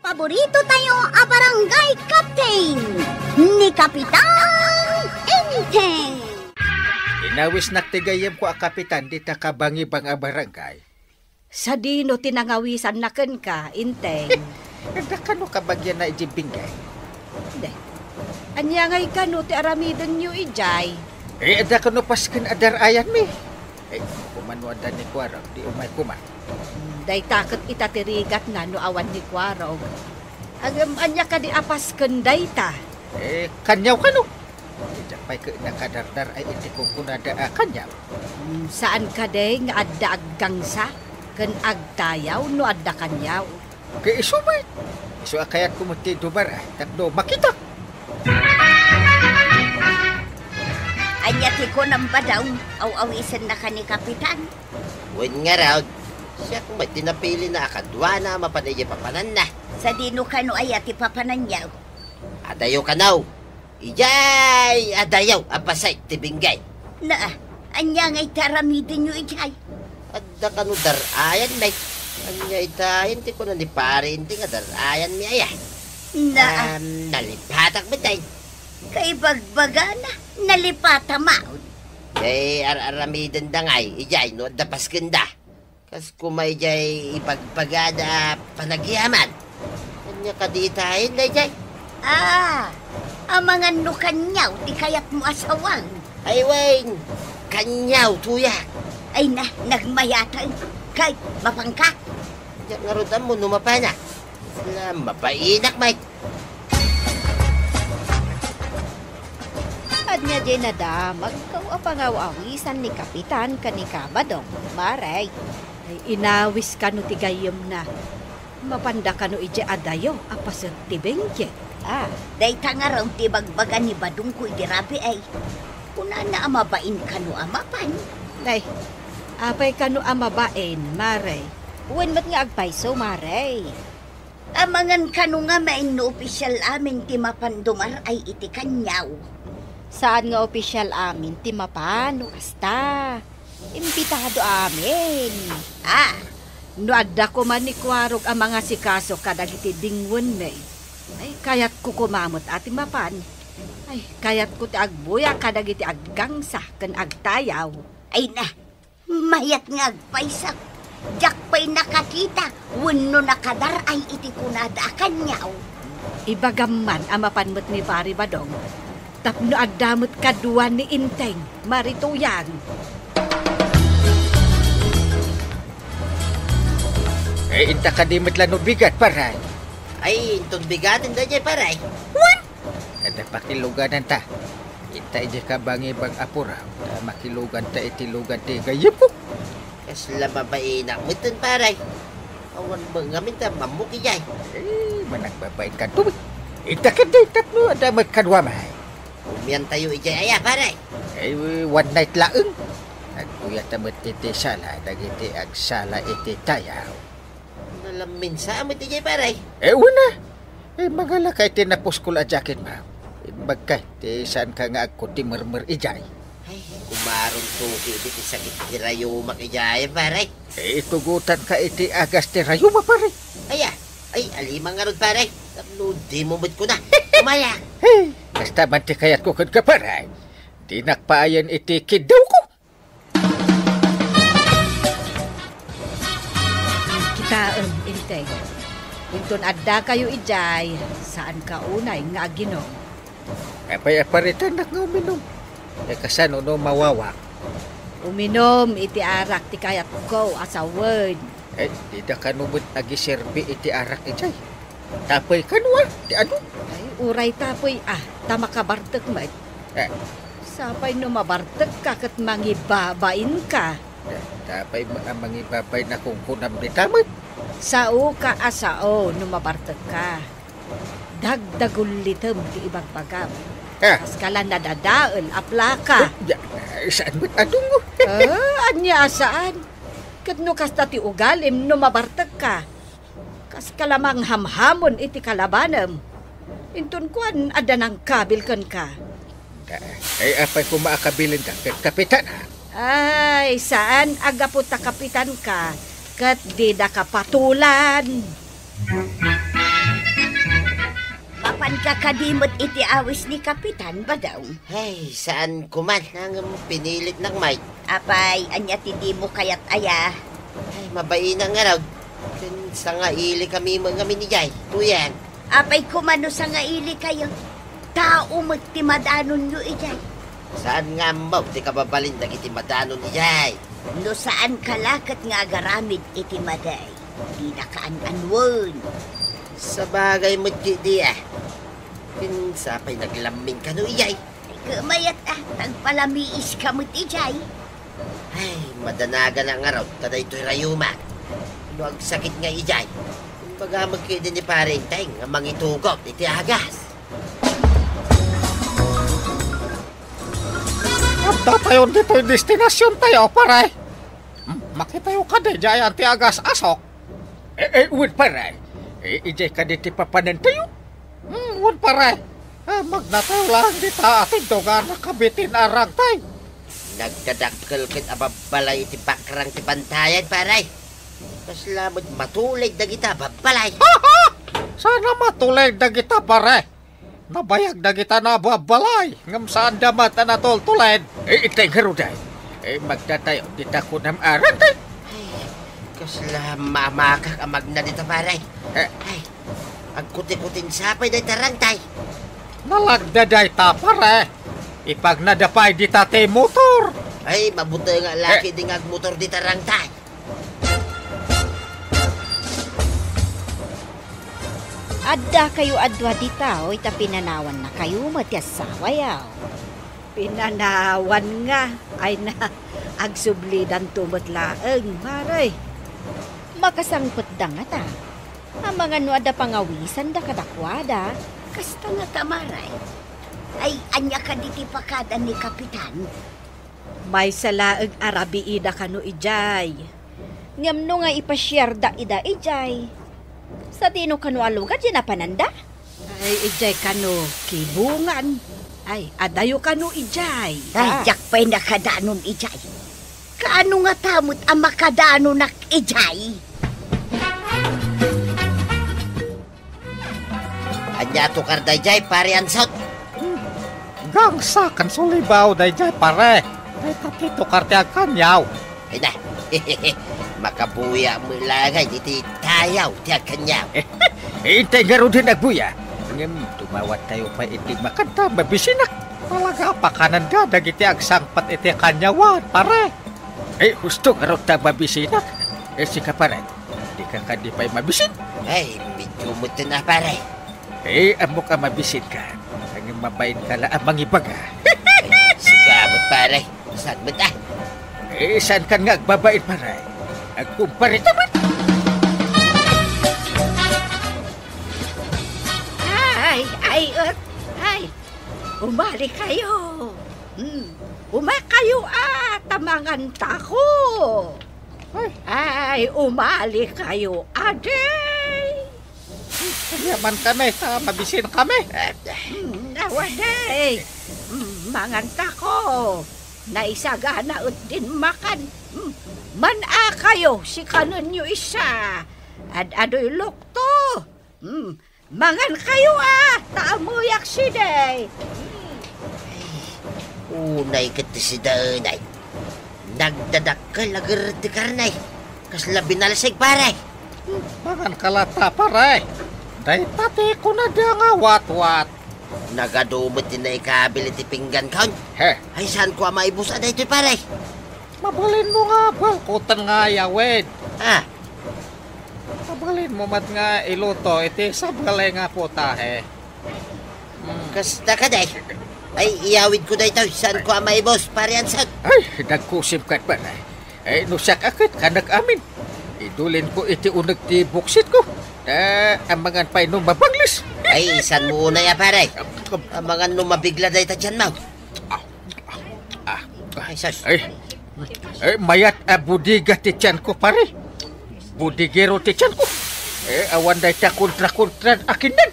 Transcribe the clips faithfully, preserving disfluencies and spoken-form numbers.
Paborito tayo a barangay captain, ni Kapitan Enteng. Inawisnak ti gayyemko a kapitan dita kabangibang a barangay. Sadino ti nangawisanna kenka, Enteng? Adda kano kabagianna idiay binggen? Deh. Ania ngay kano ti aramidenyo idiay? Eh, adda kano pasken a dar-ayanmi. Eh, kumano adda ni Kuarog, di umay koma. Dayta ket ita ti rigatna no awan ni Kuarog. Agem, ania kadi a pasken dayta? Eh, kaniaw kano? Diak pay ket nakadardar-ay iti kunkunada a kaniaw. Hmm, saan kadi nga adda aggangsa ken agtayaw no adda kaniaw? Ket isu met. Isu a kayatko met ti dumar-ay tapno makitak. Ania ti kunam, Badong? Aw-awisennaka ni Kapitan? Wen ngarud, siak met ti napilina a kaduana a mapan idiay papananna. Sadino kano aya ti papananyo? Adayo kano. Idiay adayo a paset ti binggen. Naa, ania ngay ti aramidenyo idiay? Adda kano dar-ayanmi. Ania itayen ti kuna ni Pare Enteng a dar-ayanmi aya? Naa. Am, nalipatak met ay. Kaibagbagana, nalipata maon. Ay, ar-aramidenda ngay idiay no adda paskenda. Kas koma idiay ibagbagada a panagyaman. Ania kadi itayen daydiay? Ah, amangan no kaniaw ti kayatmo a sawen. Ay, wen, kaniaw, tuyak. Ay na, nagmayatan. Kay, mapanka? Diak ngarud ammo no mapanak. Ala, mabainak, Mike. Ania diay nadamagko a pangaw-awisan ni Kapitan ken ni Kabadong, Mare? Ay, inawis kano ti gayyemna. Mapanda kano idiay adayo a paset ti binggen. Ah, dayta ngarud ti ibagbaga ni Badongko idi rabii. Kunana a mabain kano a mapan. Ay, apay kano a mabain, Mare? Wen met nga agpayso, Mare. Amangan kano ngamin no opisial amin ti mapan dumar-ay iti kaniaw? Saan nga opisial amin ti mapan no kasta. Imbitado amin. Ah, no adda koma ni Kuarog a mangasikaso kadagiti dingwenmi, ay, kayatko koma met a ti mapan. Ay, kayatko ti agbuya kadagiti aggangsa ken agtayaw. Ay na, mayat nga agpayso. Diak pay nakakita wenno nakadar-ay iti kunada a kaniaw. Ibagam man a mapan met ni Pari Badong tapno adda met kadua ni Enteng, Mare Tuyang. Eh, inta kadi met la no bigat, Pare? Ay, inton bigaten daydiay, Pare. Wen! Adda pakilugananta. Inta idiay kabangibang a puraw, ta makiluganta iti lugan ti gayyemko. Kasla mabainak metten, Pare. Awan met ngamin ta mammok idiay. Eh, managbabain kanto met. Inta ketdi tapno adda met kaduami. Umiantayo idiay aya, Pare? Eh, one night laeng. Agbuyata met iti sala dagiti agsala iti tayaw. Nalaminsa met idiay, Pare. Eh, wen a. Eh, mangalaka iti napuskol a jacketmo. Imbagka ti saanka nga agkutimermer idiay. Ay, kumaron tuki iti sakit ti rayumak idiay, Pare. Eh, itugotanka iti agas ti rayuma, Pare. Aya, ay, alima ngarud, Pare. Tapno dimo met kuna. Umayak. Eh, kasta man ti kayatko kenka, Pare. Dinak paayen iti kiddawko. Kitaem, Enteng. Inton addakayo idiay, saanka unay nga aginom. Apay a paritannak nga uminom? Eh, kasano no mawawak? Uminom iti arak ti kayatko a sawen. Eh, dida kano met agiserbi iti arak idiay. Tapay kano a, ti adu? Ay, uray tapay a, ta makabartek met. Eh. Sapay no mabartekka ket mangibabainka. Eh, tapay met a mangibabain a kunkunam dita met. Saoka a sao no mabartekka. Dagdagullitem ti ibagbagam. Eh. Kaskala nadadael a plaka. Eh, ya, eh, saan met a dungo? Ah, ania a saan? Ket no kasta ti ugalim no mabartekka. Kaskala manghamhamon iti kalabanem. Inton kuan, adda nangkabil kenka. Ay, apay koma a kabilinda ket kapitan, ha? Ay, saan a gapu ta kapitanka, ket didaka patulan. Ta kadi met iti awis ni Kapitan, Badong. Ay, saan ko man, ngem pinilit nak may. Apay, ania ti dimo kayat aya? Ay, mabain nga raw. Ken sangaili kami met ngamin idiay. Tuyan. Apay koma no sangaili kayo? Tao met ti madanonyo idiay. Saan nga ammo ti kababalin dagiti madanon idiay? No saan ka la ket nga agaramid iti madi, dina ka an-anuen. Sabagay met ti di, ah. Ken sapay naglamming kano idiay? Ay, kumayat, ah, tagpalamiis ka met idiay. Ay, madanaganak ngarud ta daytoy rayumak. No agsakit nga idiay, imbagam met kadi ni Pare Enteng nga mangitugot iti agas. Adda tayon ditoy destinasiontayo, pare. Hmm, makitayo kadi diay ti agas-asok. Eh, eh, wen, pare. Eh, idiay kadi ti papanantayo? Hmm, wen, pare. Ah, magnatayo laeng dita a tindog a nakabitin a rangtay. Nagdadakkel ket ababbalay iti bakrang ti bantayan, pare. Kasla met matulid dagita ababbalay. Saan a matulid dagita, pare? Nabayag dagita nababbalay, ngem saanda met a natultulid. Eh, itay ngarud ay. Eh, magdatayo dita kunam a rangtay. Ay, kasla mamakak a magna dita, pare. Eh. Ay, agkutikutin sapay dayta rangtay. Nalagda dayta, pare. Ipagnada pay dita ti motor. Ay, mabuteng a laki di nga agmotor dita rangtay. Adda kayo a dua dita, oy, ta pinanawannakayo met ti assawayo. Pinanawan nga, ay na, agsublidanto met laeng, pare. Makasangpetda ngata. Amangan no adda pangawisanda kadakuada. Kasta ngata, pare. Ay, ania kadi ti pakada ni Kapitan? Maysa laeng a rabiida kano idiay. Ngem no nga ipasiarda ida idiay, sadino kano a lugar diay napananda? Ay, idiay kano kibungan. Ay, adayo kano idiay. Ay, ah, diak pay nakadanon idiay. Kaano ngata met a makadanonak idiay? Ania a tukar daydiay, Pare Ansot? Hmm. Gangsa ken sulibaw daydiay, pare. Dayta ti tukar ti agkaniaw. Ay na. Makabuya met laeng iti tayaw ti agkaniaw. Intay ngaruden agbuya. Ngem dumawattayo pay iti makanta, mabisinak. Talaga, pakananda dagiti agsangpet iti kaniawan, pare. Eh, husto ngarud ta mabisinak. Eh, sika, pare. Dika kadi pay mabisin? Ay, medyo metten a, pare. Eh, ammok a mabisinka. Ngem mabainka la a mangibaga. Ay, sika met, pare. Saan met, ah? Eh, saankan nga agbabain, pare? Agkumparita met. Ay, ay, et, ay. Umalikayo. Hmm. Umakayo a, ta mangantako. Ay. Ay, umalikayo, adi. Yaman kami, ta mabisin kami. Hmm, awadi. Hmm, mangantako. Naisagana et din makan. Hmm, man-akayo, sikanenyo isa. Ad-adoy lukto. Hmm, mangan kayo, ah, ta ammoyak sidi. Ay, unay ket ti sidaenay. Nagdadakkel a gerrek ti karne. Kasla binalsig, pare. Hmm, mangan ka latta, pare. Dayta ti kunada nga watwat. Nagadu met ti naikabil iti pinggan kon. He. Ay, saan ko a maibus a daytoy, pare? Mabalinmo nga balkuten nga ayawid. Ah. Mabalinmo met nga iluto iti sabali nga putahe. Hmm. Kasta kadi. Ay, iyawidko daytoy. Saan ko a maibus, Pare Ansot? Ay, nagkusim ket, pare. Ay, no siak a ket, kanak amin. Idulinko iti uneg ti buksitko. Eh, amangan pay no mabanglis. Ay, saanmo unay a, pare? Amangan no mabigla dayta tianmo. Ah, ah, ah. Ay, sus. Ay, ay, mayat a bodega ti tianko, pare. Bodegero ti tianko. Eh, awan dayta kontra-kontra a kinnan.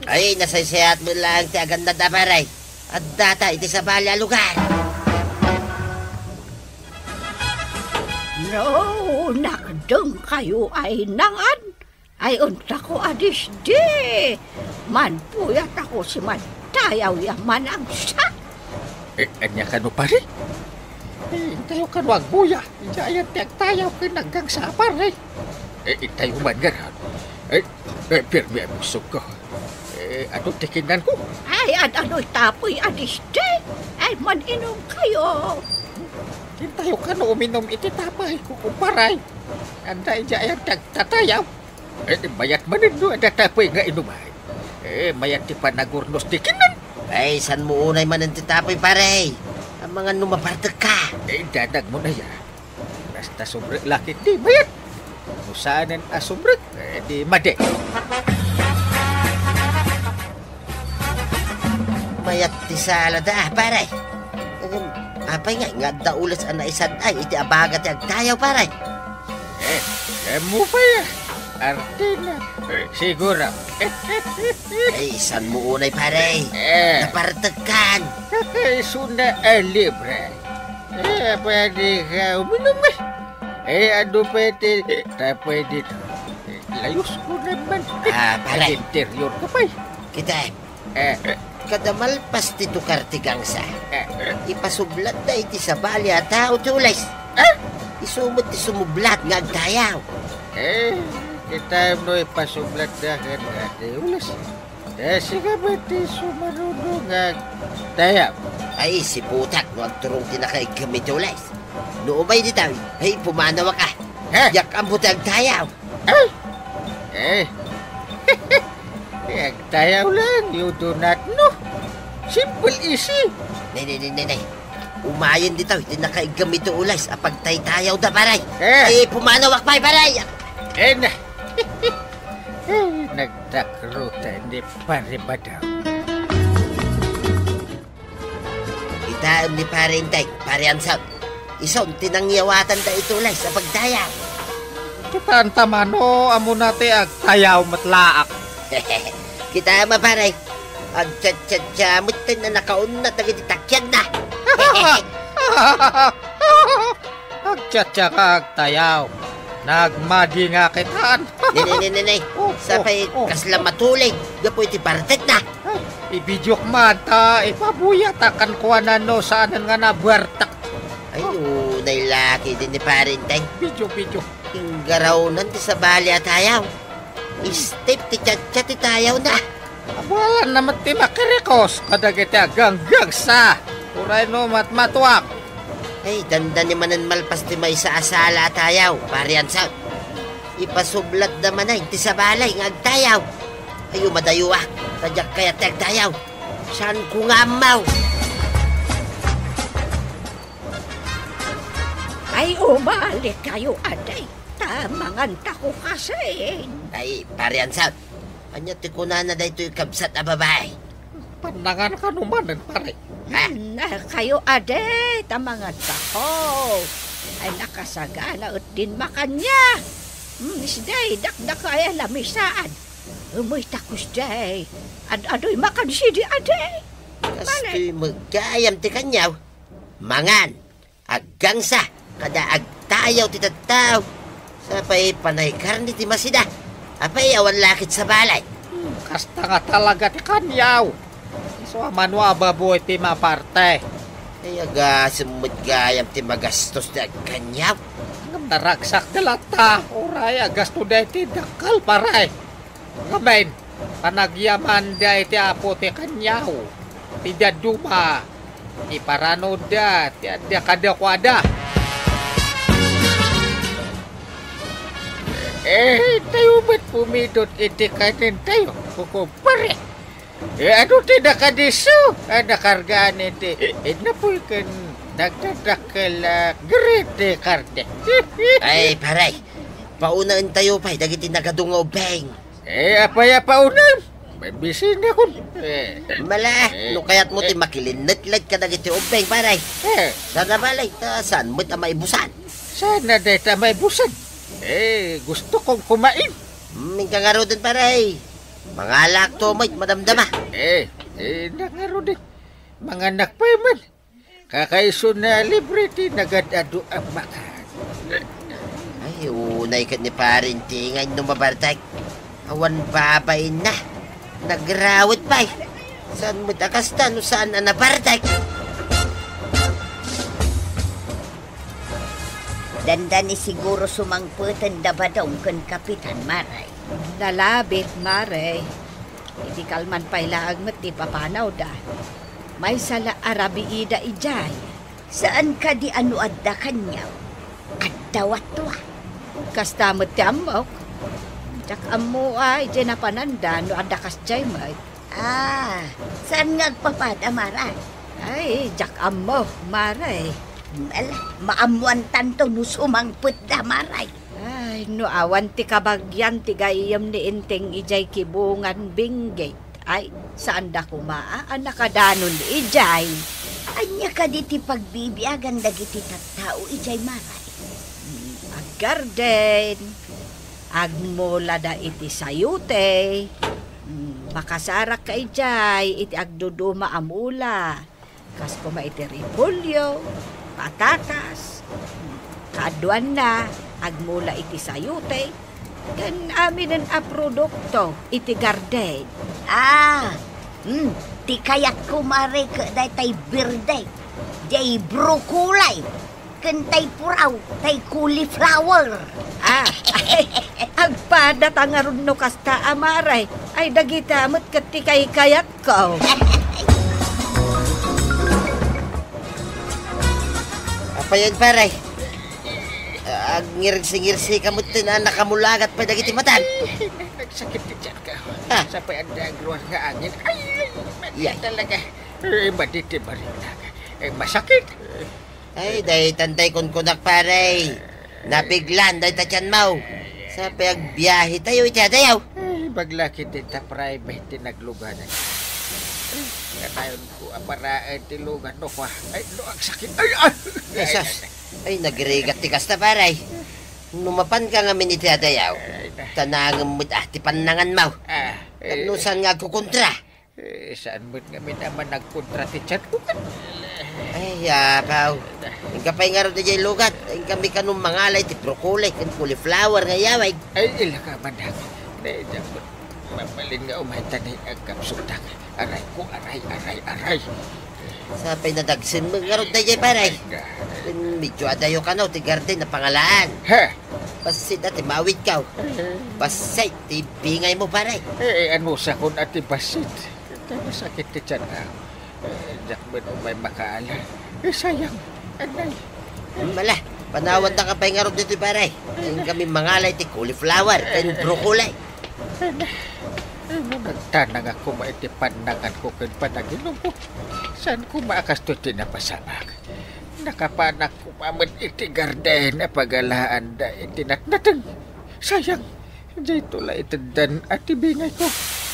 Ay, nasaysayaat met laeng ti agannad a, pare. Addata iti sabali a lugar. No, nakdeng kayo ay nangan. Ay, untako a disdi. Manbuyat ako si mantayaw ya managsa. Eh, ania kano, pare? Eh, intayo kano agbuya. Idiay ti agtayaw ken aggangsa, pare. Eh, intayo man ngarud. Eh, eh, pirmi a busogko. Eh, adu ti kinnanko. Ay, ad-anoy tapoy a diste? Ay, man-inumkayo. Intayo kano uminum iti tapayko, kumpare. Ania idiay ti agtatayaw? Eh, mayat manen no adda tapoy nga inumay. Eh, mayat ti panagurnos ti kinnan. Ay, sanmo unay manen ti tapoy, pare. Amangan no mabartekka. Eh, danagmo na ya. Basta subrek la ketdi, mayat. No saanen a subrek, eh, di madi. Mayat ti salada, pare. Ngem, apay ngay nga adda ules a naisad-ay iti abaga ti agtayaw, pare? Eh, ammo pay, ah. Artina. Eh, siguro. Ay, sanmo unay, pare. Eh. Nabartekkan. Kakaisuna a libre. Eh, pwede ka uminum, eh. Eh, adu pwede, ta pwede to. Eh, layusko naman. Ah, pare. Interior ka pay. Kita, eh. Eh, eh. Kada malpas ti tukar ti gangsa, eh, eh, ipasublatda iti sabali a tao ti ules. Eh? Isu met ti sumublat nga agtayaw. Eh, kita no ipasublatda ken nga ti ules. Eh, sika met ti sumaruno nga agtayaw. Ay, siputak no agturong ti nakaiggam iti ules. No umay ditoy, ay, pumanawak a. Eh? Diak ammo ti agtayaw. Eh? Eh. Eh, agtayaw lang, you do not know. Simple, easy. Nay, nay, nay, nay, nay. Umayen ditoy ti nakaiggam iti ules a pagtaytayawda, pare. Eh. Ay, pumanawak pay, pare. Eh, na. Eh, nagdakrutan ni Pare Badaw. Itaem ni Pare Enteng, Pare Anson. Isun ti nangyawatanda iti ules a pagtayaw. Kitaenta mano, ammona ti agtayaw met laak. Kitaem a, pare. Agchatchatcha met ten a nakaunat dagiti takiagna. Agchatcha ka agtayaw. Nagmadi nga kitan. Nene, nene, nene. Oh, oh, oh. Sapay kasla matuling gapu iti bartekna. Ay, ibidiok man ta ipabuyat a kenkuana no saanen nga nabartek. Ay, unay la ketdi ni Pare Enteng. Video, video. Inggarawnan ti sabali a tayaw. Step ti chatchat ti tayawna. Abalanna met ti makirikos kadagiti aganggangsa. Uray no matmatuang. Ay, dandani manen malpas ti maysa a sala a tayaw, Pare Anson. Ipasublatda manen ti sabali nga agtayaw. Ay, umadayo a, ta diak kayat ti agtayaw. Saanko nga ammo. Ay, umalikayo, adi. Ta mangantako kasin. Ay, Pare Anson. Ania ti kunana daytoy kabsat a babai? Pannangan kano manen, pare? Ah. Hmm, ah, kayo, adi, ta mangantako. Ay, nakasagana et din makania. Hmm, isday, dakdaka ay lamisaan. Umay ta kusday. Ad-adoy makan sidi, adi. Kastoy met gayam ti kaniaw. Mangan, aggangsa, kada agtayaw ti tattao. Sapay panay karne ti masida. Apay, awan la ket sabali. Hmm, kasta nga talaga ti kaniaw. Isu a mano a baboy ti maparte. Ay, agasem met gayam ti magastos ti agkaniaw. Ngem naragsak da latta, uray agasto daytoy dakkel, pare. Ngamin, panagyamanda iti Apo ti kaniaw, ti dadduma, iparanodda ti adda kadakuada. Eh, tayo met pumidot iti kanentayo, kukumpare. Eh, adu ti nakadisso a nakargaan iti inapoy ken nagdadakkel a gret ti karne? Ay, pare, paunaentayo pay dagiti nagadu nga ubbing. Eh, apay a paunam? Mabisinakon. Eh. Mala, eh, no kayatmo ti eh, makilinnet laeng kadagiti ubbing, pare. Eh. Sana balay, ta saan met a maibusan? Sana dayta maibusan? Eh, gusto kong kumain. Hmm, inka ngaruden, pare. Mangalakto met madamdama. Eh, eh, innak ngaruden. Manganak pay man. Kakaisuna libre ti nagad-adu a makan. Ay, unay ket ni Pare Enteng no mabartek. Awan babainna. Nagrawet pay. Saan met a kasta no saan a nabartek? Dandani siguro sumangpeten da Badong ken Kapitan, Mare. Nalabit, Mare. Idi kalman pay laeng met ti papanawda. Maysa la a rabiida idiay. Saan kadi a no adda kaniaw, adda watwa? Kasta met ti ammok. Diak ammo a idiay napananda no adda kasdiay met. Ah, saan nga agpapada, Mare? Ay, diak ammo, Mare. Ala, maammoantanto no sumangpetda, Mare. Ay, no awan ti kabagian ti gayyem ni Enteng idiay kibungan Benguet, ay, saanda koma a nakadanon idiay. Ania kadi ti pagbibiagan dagiti tattao idiay, Mare? Mm, aggarden, agmulada iti sayote, mm, makasarakka idiay iti agduduma a mula. Kas koma iti repolyo, patatas, kaaduanna, agmula iti sayote, ken aminen a produkto iti garden. Ah, hmm, ti kayatko, Mare, ket daytay berde, jay broccoli, ken tay puraw, tay cauliflower. Ah, agpada ta ngarud no kasta a, Mare, ay dagita met ket ti kaykayat ko. Apay ed, pare? Agngirsi-ngirsi ka met ti na-, nakamulagat pay dagiti matam. Nagsakit ti tiyan ka. Ah. Sa pay anda agluwas nga angin. Ay, ay, ay, talaga. Eh, madi ti barina. Eh, masakit. Ay, daytan tay kunkunak, pare. Nabiglan dayta tianmo. Sa pay agbiahe tayo iti adayaw. Ay, baglaki dita private ti nagluganan. Ay, katayon ko a para, eh, ti lugan, no, kwa. Ay, no, agsakit. Ay, ay! Jesus. Ay, nagrigat ti kasta, pare. No mapan ka ngamin iti adayaw, ay, na. Tanangem met, ah, ti pannanganmo. Ah, eh. Tapno saan nga agkukontra? Eh, saan met ngamin a managkontra ti tianko ket. Ay, apaw. Inka pay ngarud idiay lugat. Inkami kano mangala iti broccoli ken cauliflower nga iyawag. Ay, ilaka, madam. Ne, diak met mabalin nga umay ta ne, agkapsutak. Aray ko, aray, aray, aray. Sa pay nadagsen met ngarud daydiay, pare. Ay, na. Ken medyo adayo kano ti garden a pangalaan. He. Bassit a ti mawidkaw. Eh. Bassit ti bingaymo, pare. Eh, eh, anusakon a ti bassit? Kaya masakit ti tiyan, ah. Eh, diak met umay makaala. Eh, sayang. Anay. Hmm, ala, panawandak pay ngarud ditoy, pare. Inkami mangala iti cauliflower ken broccoli. Ay, na. Ay, no nagtanang ako ma iti pannanganko ken panagilumko. Saan ko maakasto ti napasamak? Nakapanak Umamen iti garden a pagalaanda iti natnateng. Sayang, dayto la iteddan a ti bingayko.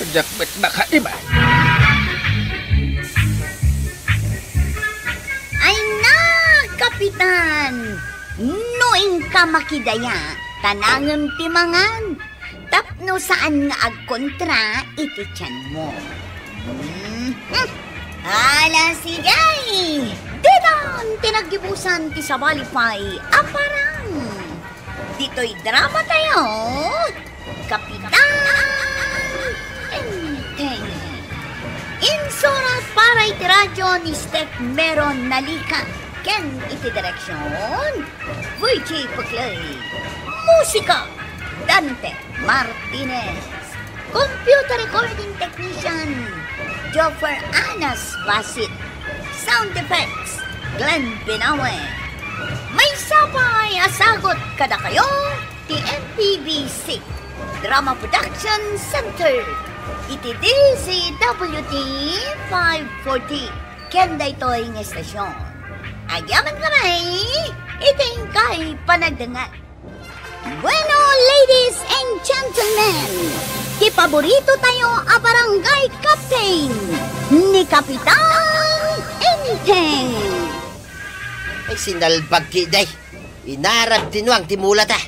Diak met makaima. Ay na, Kapitan! No inka makidaya, tanangem ti mangan. Tapno saan nga agkontra iti tianmo. Mhm. Ala, sige! Ditan ti naggibusan ti sabali pay a parang. Ditoy drama tayo, Kapitan Enteng. Insurat para iti radyo ni Steph Meron Nalica ken iti direksyon, Virgie Paclay. Musika, Dante Martinez. Computer recording technician, Joffer Anas Basit. Sound effects, Glenn Binawe. Maysa pay a sagut kadakayo ti M P B C Drama Production Center iti D Z W T five forty. Ken daytoy nga estasyon, agyamankami iti inkay panagdengngeg. Bueno, ladies and gentlemen, ti paborito tayo a barangay captain, ni Kapitan Enteng. Ay, sinalbag ki, day. Inarab ti nuang ti mulata.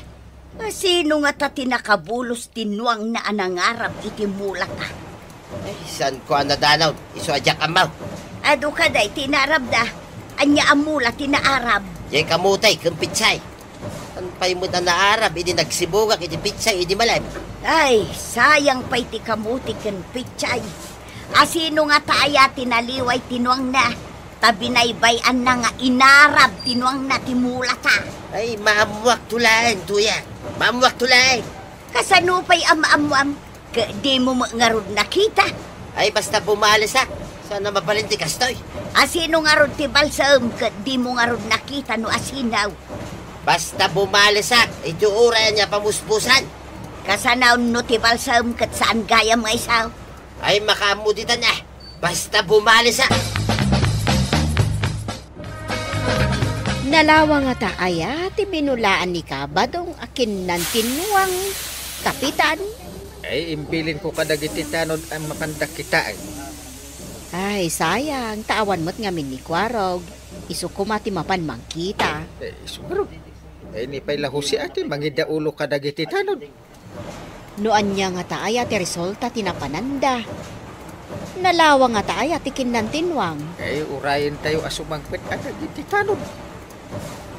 Sino ngata ti nakabulos ti nuangna a nangarab iti mulata? Ay, saanko a nadanaw, isu a diak ammo. Adu kadi ti inarabda. Ania a mula ti naarab? Diay kamote ken pitsay. Saan pay met a naarab idi nagsibugak iti pitsay idi malem? Ay, sayang pay ti kamuti ken pitsay. Asino ngata aya ti naliwa iti nuangna? Ta binaybay-anna nga inarab ti nuangna ti mulata. Ay, maammoakto laeng, Tuya. Maammoakto laeng. Kasano pay a maammoam? Ket dimo met ngarud nakita? Ay, basta bumalisak. Saan a mabalin ti kastoy? Asino ngarud ti balsam ket dimo ngarud nakita no asino? Basta bumalisak, iti uray ania pamuspusan. Kasano no ti balsam ket saan gayam nga isu? Ay, makaammo ditan a. Basta bumalisak. Nalawa ngata aya ti binulaan ni Kabadong a kinnantinnuang, Kapitan? Ay, imbilinko kadagiti tanod a mapanda kitaen. Ay, sayang, ta awan met ngamin ni Kuarog. Isu koma ti mapan mangkita. Eh, isu ngarud. Ay, ni pay la Jose a ti mangidaulo kadagiti tanod. No ania ngata aya ti resulta ti napananda? Nalawa ngata aya ti kinnantinnuang? Ay, urayentayo a sumangpet a dagiti tanod.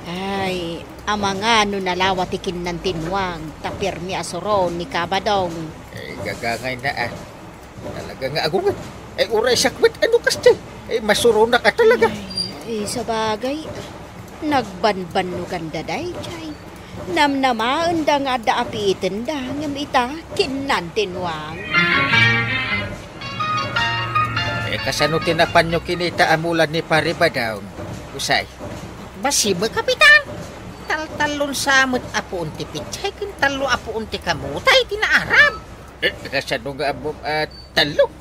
Ay, amangan no nalawa ti kinnantinnuang, ta pirmi a suron ni Kabadong. Ay, gagangayna a. Talaga nga agunget. Ay, uray siak met, ano kasta? Ay, masuronak a talaga. Ay, ay, sabagay, nagbanbannoganda daydiay. Namnamaenda nga adda apiitenda, ngem ita, kinnantinnuang. Eh, kasano ti napanyo kinita a mula ni Pari Badong, Usay? Bassit met, Kapitan. Taltallon sa met a puon ti pitsay ken tallo a puon ti kamutay ti naarab. Eh, kasano nga ammom a tallo?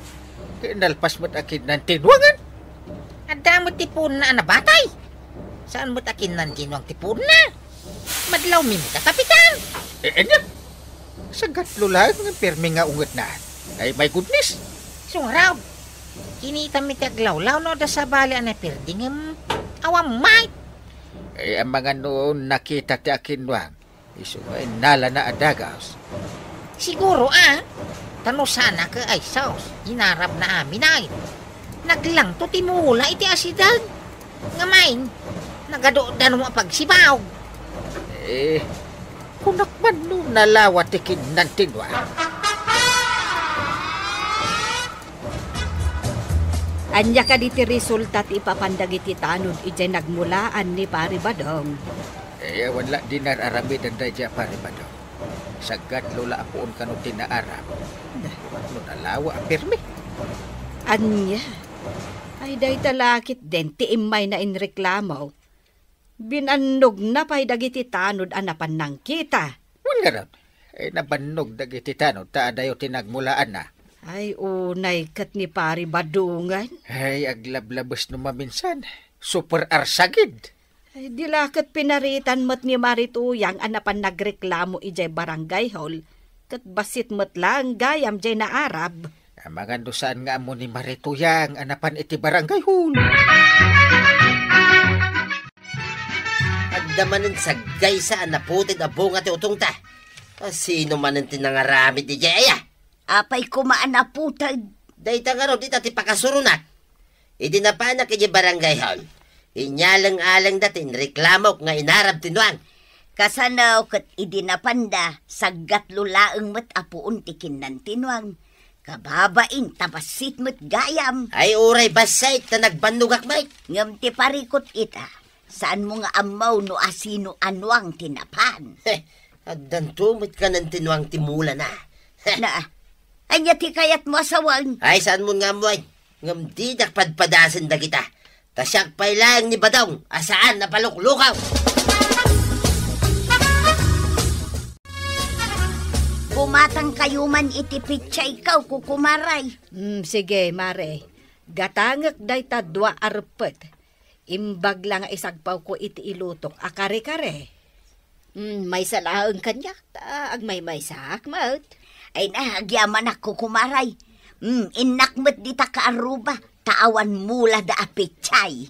Ket nalpas met a kinnantinnuangan. Adda met ti puonna a nabatay. Saan met a kinnantinnuang ti puonna? Madlawmi met a, Kapitan. Eh, ania? Sagatlo laeng nga pirmi nga ungetna. Ay, my goodness. Isu ngarud. Kinitami ti aglawlaw no adda sabali a naperdi ngem awan met. Ay, amangan no nakita ti akinnuang. Isu nga innalana a dagus. Siguro a, ta no saan a ket ay sus, inarabna amin ay. Naglangto ti mula iti asideg. Ngem ay, nagaduda no a pagsibaw. Eh, kunak man no nalawa ti kinnantinnuang. Ania kadi ti resulta ti ipapan dagiti tanod idiay nagmulaan ni Pari Badong? Eh, awan la di nar-aramidan daydiay a Pari Badong. Sagatlo la a puon kano ti naarab. No nalawa a pirmi. Ania? Ay, dayta la ketdin ti immayna inreklamo. Binannogna pay dagiti tanod a napan nangkita. Wen ngarud, eh, nabannog dagiti tanod ta adayo ti nagmulaanna. Ay, unay ket ni Pari Badongan. Ay, aglablabes no maminsan. Super arsagid. Ay, di la ket pinaritan met ni Mari Tuyang a napan nagreklamo idiay barangay hall, ket bassit met laeng gayam diay naarab. Amangan no saan nga ammo ni Mari Tuyang a napan iti barangay hall. Adda manen saggaysa a naputed a bunga ti utongta. A, sino manen ti nangaramid idiay aya? Apay koma a naputed? Dayta ngarud ita ti pakasuronak. Idi napanak idiay barangay hall, inyaleng-alengda ti inreklamok nga inarab ti nuang. Kasano ket idi napanda, saggatlo laeng met a puon ti kinnantinuang. Kababain ta bassit met gayam. Ay, uray bassit ta nagbannogak met. Ngem ti parikut ita, saanmo nga ammo no asino a nuang ti napan. Heh, addanto met kanan ti nuang ti mulana. Heh. Na, ania ti kayatmo a sawen? Ay, saanmon nga ammoen. Ngem didak padpadasen dagita. Ta siak pay laeng ni Badong a saan a paluklukaw. Bumatangkayo man iti pitsayko, kukumaray. Mm, sige, mare. Gatangek dayta dua a reppet. Imbag la nga isagpawko iti ilutok a kare-kare. Mm, maysa laeng kaniak, ta agmaymaysaak met. Ay na, agyamanak, kukumaray. Mm, innak met dita kaarruba, ta awan mulada a pitsay.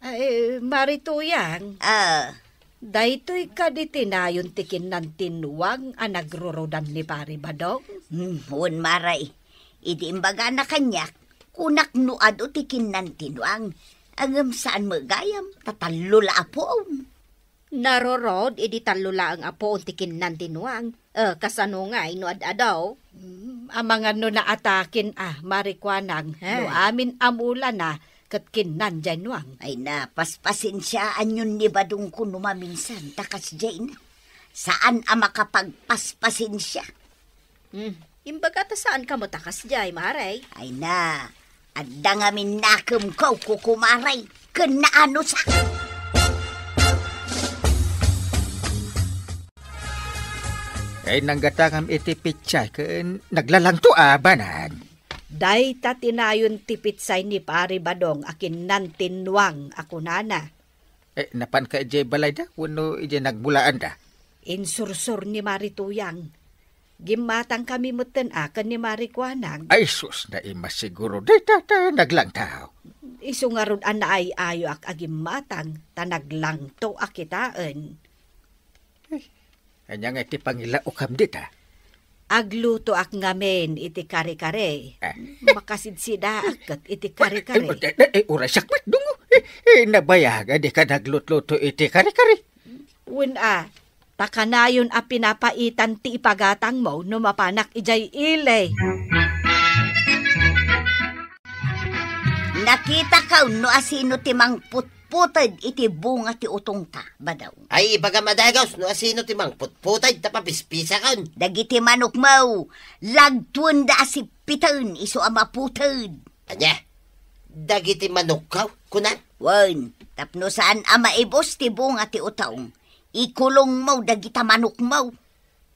Ay, Mari Tuyang. Ah. Daytoy kadi ti nayon ti kinnantinuang a nagrurudan ni Pari Badong? Hmm, wen, Mari. Idi imbagana kaniak, kunak no adu ti kinnantinuang, ngem saan met gayam, ta tallo la a puon. Narurod idi tallo laeng a puon ti kinnantinuang, Eh, kasano ngay no ad-adaw? Mm, amangan no naatakin a, Mari Kuanang, ha? No amin a mulana, ket kinnan jay nuang. Ay na, paspasensiaanyon ni Badongko no maminsan, ta kasjay na. Saan a makapagpaspasensia. Hmm, imbaga ta saan kamo ta kasjay, Mare? Ay na, adda ngamin nakemko, kukumaray, ken naanusak. Ay, nanggatangam iti pitsay ken naglalangto a banag. Dayta ti nayon ti pitsay ni Pari Badong a kinnan ti nuang a kunana. Eh, napanka idiay balayda wenno idiay nagmulaanda? Insursor ni Mari Tuyang. Gimmatangkami metten a ken ni Mari Kuanang. Ay, sus, naima siguro. Dayta ta naglangto. Isu ngarud a naay-ayoak a gimmatang, ta naglangto a kitaen. Ay, ania nga iti pangilaokam dita? Aglutoak ngamin iti kare-kare. Ah. Makasidsidaak ket iti kare-kare. Eh, eh, eh, eh, uray sakmet, dungo. Eh, eh, nabayag a dika naglutluto iti kare-kare. Wen a, ta kanayon a pinapaitan ti ipagatangmo no mapanak idiay ili. Nakitakaw no asino ti mangputputed iti bunga ti utongta, Badong. Ay, ibagam a dagus no asino ti mangputputed ta papispisakon. Dagiti manokmo, lagtuenda a sippiten isu a maputed. Ania? Dagiti manokko, kunam? Wen, tapno saan a maibus ti bunga ti utong, ikulongmo dagita manokmo.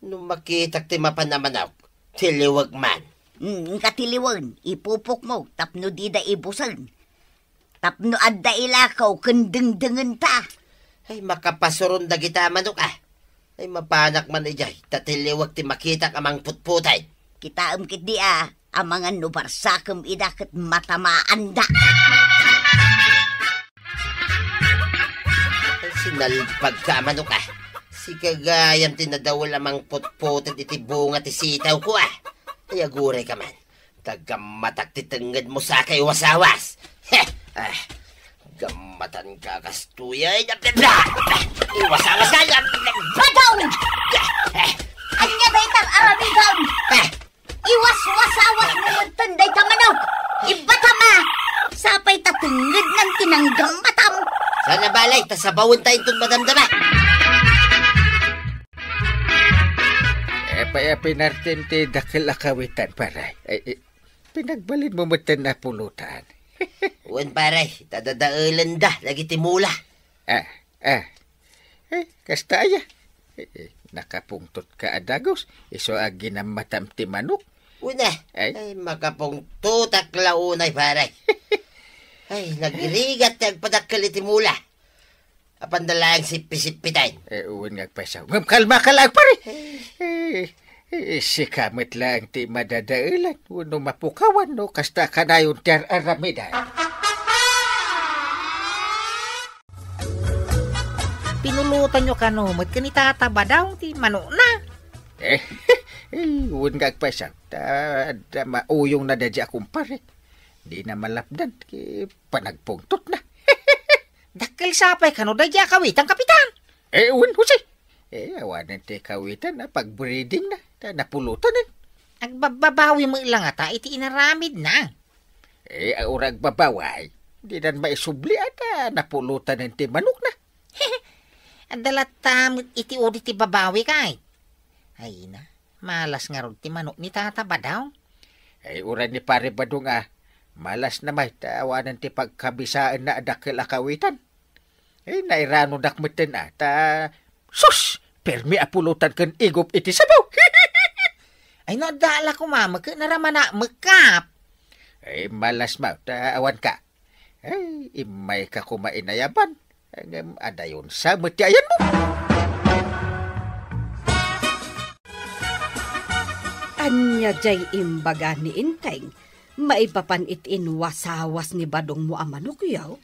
No makitak ti mapan a manok, tiliwek man. Mm, inka tiliwen, ipupokmo tapno dida ibusen. Tapno adda ilako ken dengdengenta. Ay, makapasuron dagita a manok, a. Ay, mapanak man idiay, ta tiliwek ti makitak a mangputputed. Kitaem ketdi a, amangan no barsakem ida ket matamaanda. Ay, sinalpagka a manok, a. Sika gayam ti nadawel a mangputputed iti bunga ti sitawko, a. Ay, agurayka man. Ta gammatak ti tengngedmo, saka iwasawas. Heh! Ah, gammatanka kastoy, ay, na-, na-, na-, iwasawas ka, na-, na-, Badong! Eh, ania dayta aramidem? Eh, iwaswasawas mo metten dayta manok. Ibbatam a, sapay ta tengngednan ti nanggammatam. Sana balay, ta sabawen ta inton madamdama. Eh, pay a pinartim ti dakkel a kawitan, pare. Ay, eh, pinagbalinmo metten a pulutan. Wen, pare, ta dadaelenda dagiti mula. Ah, ah. Eh, kasta aya. Eh, eh, nakapungtotka a dagus, isu a ginammatam ti manok. Una, ay, makapungtotak la unay, pare. Ay, nagrigat ti agpadakkel iti mula. Apanda laeng sippi-sippiten. Eh, wen nga agpayso. Ngem kalmaka laeng, pare. Eh, eh, sika met laeng ti madadaelan wenno mapukawan no kasta kanayon ti ar-aramidan. Pinulutanyo kano met ken ni Tata Badong ti manokna? Eh, eh, wen nga agpayso. Ta, ta mauyongna daydiay a kumparek. Dina malapdan ti panagpungtotna. Dakkel sapay kano daydiay a kawitan, Kapitan? Eh, wen, Jose. Eh, awanen ti kawitan a pag-breedingna, ta napulutanen. Agbabbabawi met la ngata iti inaramidna. Eh, uray agbabawi, dinan maisubli a ta napulutanen ti manokna. Adda latta met iti udi ti babawi, kay. Ay na, malas ngarud ti manok ni Tata Badong. Ay, uray ni Pare Badong a, malasna met ta awanen ti pagkabisaenna a dakkel a kawitan. Ay, nairanodak metten a, ta, sus! Permi a pulutan ken igop iti sabaw. Ay, no, adda la koma met ket naramana met, Kap. Ay, malas met ta awanka. Ay, immayka koma inayaban. Ngem adayon sa met ti ayanmo. Ania jay imbaga ni Enteng maipapan iti inwasawas ni Badongmo a manok, yaw?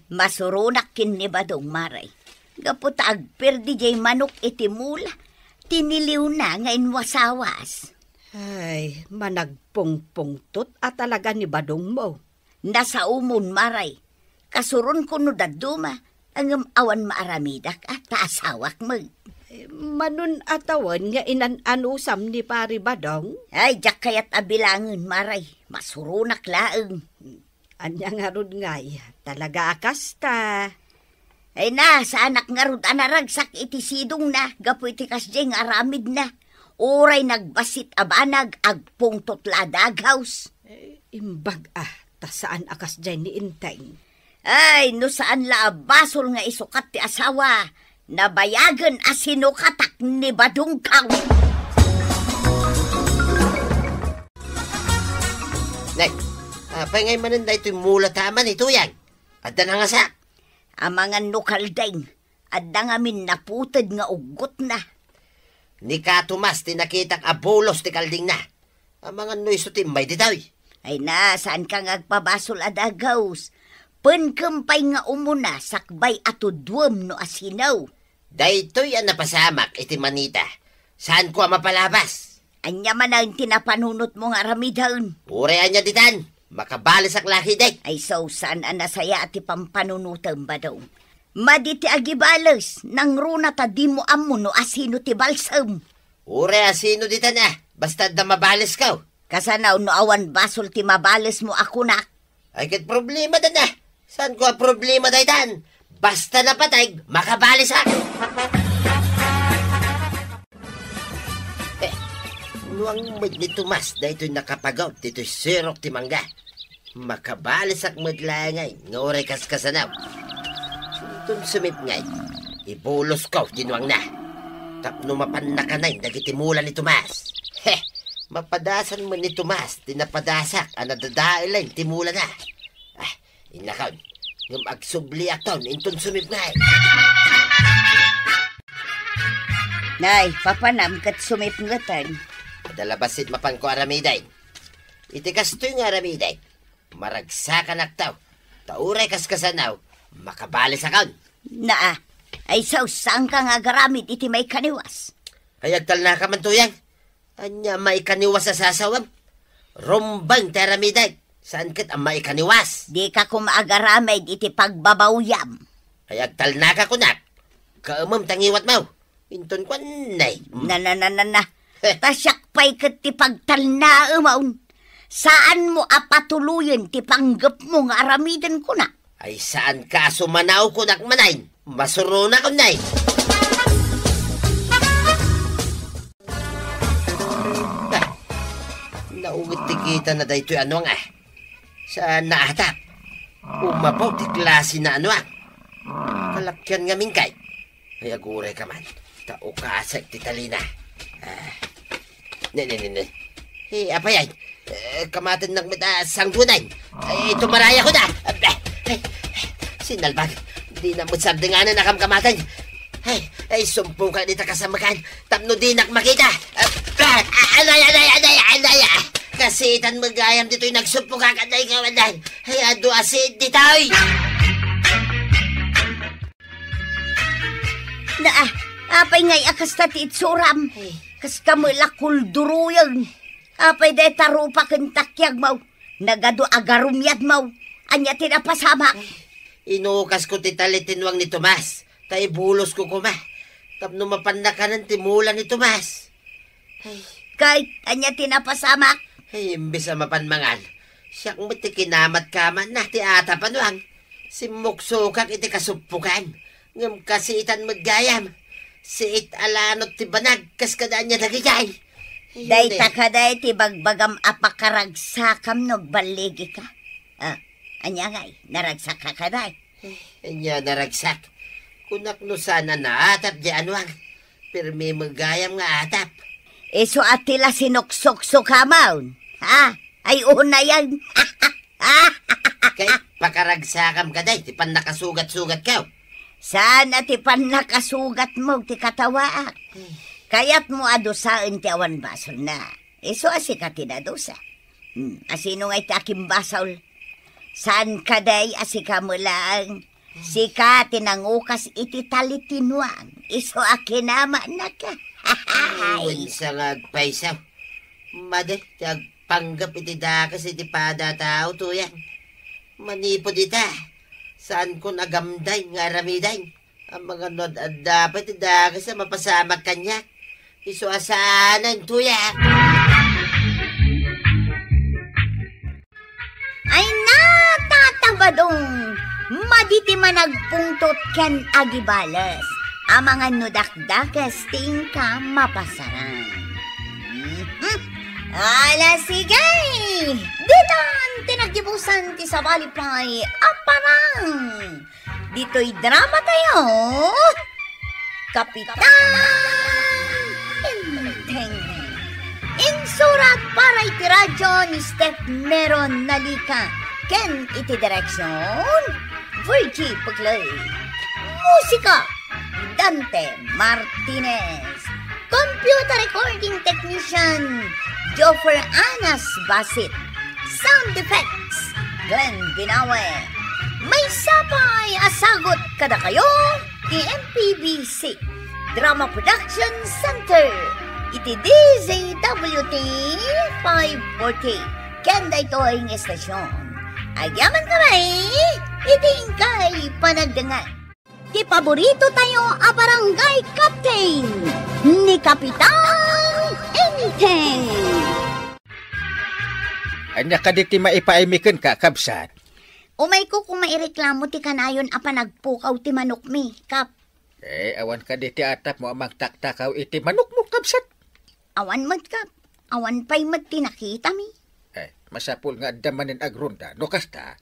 Masuronak ken ni Badong, Mare. Gapu ta agperdi jay manok iti mula, tiniliwna nga inwasawas. Ay, managpungpungtot a talaga ni Badongmo. Nasaomon, Mare. Kasuronko no dadduma, ngem awan maaramidak a ta asawak met. Manon a tawen nga inan-anusam ni Pari Badong? Ay, diak kayat a bilangen, Mare. Masuronak laeng. Ania ngarud ngay, talaga a kasta? Ay na, saanak ngarud a naragsak iti sidongna gapu iti kasdiay nga aramidna. Uray nagbassit a banag, agpungtot la a daghaws. Eh, imbag a, ta saan a kasdiay ni Enteng. Ay, no saan la a basol nga isukat ti asawa, nabayagen a sinukatak ni Badongkaw. Nay, apay ngay manen daytoy mula ta aman ituyan? Adda nangasak? Amangan no kalding, adda ngamin naputed nga uggotna. Ni Ka Tomas ti nakitak a bulos ti kaldingna. Amangan no isu ti immay ditoy. Ay na, saanka nga agpabasol a daghaws. Penkem pay nga umuna sakbay a tuduem no asino. Daytoy a napasamak iti manita. Saanko a mapalabas. Ania manen ti napanunotmo nga aramiden? Uray ania ditan, makabalisak la ketdi. Ay, so, saan a nasayaat ti pampanunotem, Badong? Madi ti agibales, nangruna ta dimo ammo no asino ti balsem. Uray asino ditan a, basta adda mabalesko. Kasano no awan basol ti mabalesmo a kunak? Ay, ket problema dayta. Saanko a problema daytan? Basta napateg, makabalisak. Eh, nuang met ni Tomas daytoy nakapagaw ditoy sirok ti mangga. Makabalisak met laeng nga uray kaskasano. Inton sumipnget, ibulosko ti nuangna. Tapno mapanna kanen dagiti mula ni Tomas. He, mapadasan met ni Tomas ti napadasak a nadadaelen ti mulana. Ah, innakon, ngem agsubliakton inton sumipnget. Nay, papanam ket sumipngeten. Adda la bassit mapanko aramiden. Iti kastoy nga aramiden, maragsakanakto. Ta uray kaskasano, makabalisakon. Naa, ay sus, saanka nga agaramid iti maikaniwas? Ay, agtalnaka man, Tuyang. Ania maikaniwas a sasawem? Rumbeng ti aramidek, saan ket a maikaniwas. Dika koma agaramid iti pagbabawyam. Ay, agtalnaka kunak. Kaemem ta ngiwatmo. Inton kuan, nay. Mm. Na, na, na, na, na. Heh. Ta siak pay ket ti pagtalnaemon. Saanmo a patuloyen ti panggepmo nga aramiden kuna? Ay, saanka a sumanaw kunak manen. Masuronak, nay. Ah, naungit ti kitana daytoy a nuang, ah. Saan a atap. Umapaw ti klase na a nuang. Kalakian ngamin kay. Ay, agurayka man. Ta ukasek ti talina. Ah. Ne, ne, ne, ne. Eh, apay ay? Eh, kamatennak met a sanggunan. Ay, tumarayakon a. Abba. Ay, sinalbag. Dinak met sardenganan a kamkamaten. Ay, ay, sumpukak dita kasamekan. Tapno dinak makita. Abba. Anay, anay, anay, anay, ah. Kasitan met gayam ditoy nagsumpukak, anay, kawanan. Ay, adu a siit ditoy. Na, ah, apay ngay a kasta ti itsuram? Ay. Kaskamo la kulduruyen. Apay dayta rupa ken takiagmo? Nagadu a garumiadmo. Ania ti napasamak? Ay, inukasko ti tali ti nuang ni Tomas. Ta ibulosko koma. Tapno mapanna kanen ti mula ni Tomas. Ay. Kay, ania ti napasamak? Ay, imbes a mapan mangan, siak met ti kinamatkamatna ti atap a nuang. Simmuksukak iti kasuppukan, ngem kasiitan met gayam. Siit a lanot ti banag, kas kada ania dagijay. Ay, dayta ne. Kaday ti bagbagam a pakaragsakam no agballigika. Ah, ania ngay, naragsakka kaday? Ania naragsak? Kunak no saan a naatap di anuang. Pirmi met gayam nga atap. Isu a ti la sinuksuksukamon, ha? Ay, unayen. Kay pakaragsakam kaday ti pannakasugat-sugatko. Saan a ti pannakasugatmo ti katawaak? Kayatmo a dusaen ti awan basolna. Isu a sika ti nadusa. Hmm, asino ngay ti akimbasol? Saan kaday a sika met laeng? Sika ti nangukas iti tali ti nuang. Isu a kinamatnaka. Ay, wensa nga agpayso. Madi ti agpanggep iti dakes iti pada a tao, Tuyang. Manipud ita, saankon a gamday nga aramiden. Amangan no ad-adda pay ti dakes a mapasamak kaniak. Isu a saan a intoyak. Ay na, Tata Badong! Madi ti managpungtot ken agibales. Amangan no dakdakes ti inka mapasaran. Mhm. Ala, sige! Ditan ti naggibusan ti sabali pay a parang. Ditoy drama tayo, Kapitan Enteng. Insurat para iti radyo ni Steph Meron Nalica ken iti direksyon, Virgie Puglay. Musika, Dante Martinez. Computer recording technician, Joffer Anas Basit. Sound effects, Glenn Binawe. Maysa pay a sagut kadakayo ti M P B C Drama Production Center iti D Z W T five forty. Ken daytoy nga estasyon, agyamankami iti inkay panagdengngeg. Ti paborito tayo a barangay captain, ni Kapitan Enteng. Ania kadi ti maipaaymi kenka, kabsat? Umayko koma ireklamo ti kanayon a panagpukaw ti manokmi, Kap. Eh, awan kadi ti atapmo a mangtaktakaw iti manokmo, kabsat? Awan met, Kap. Awan pay met ti nakitami. Eh, masapul nga adda manen agronda. No kasta?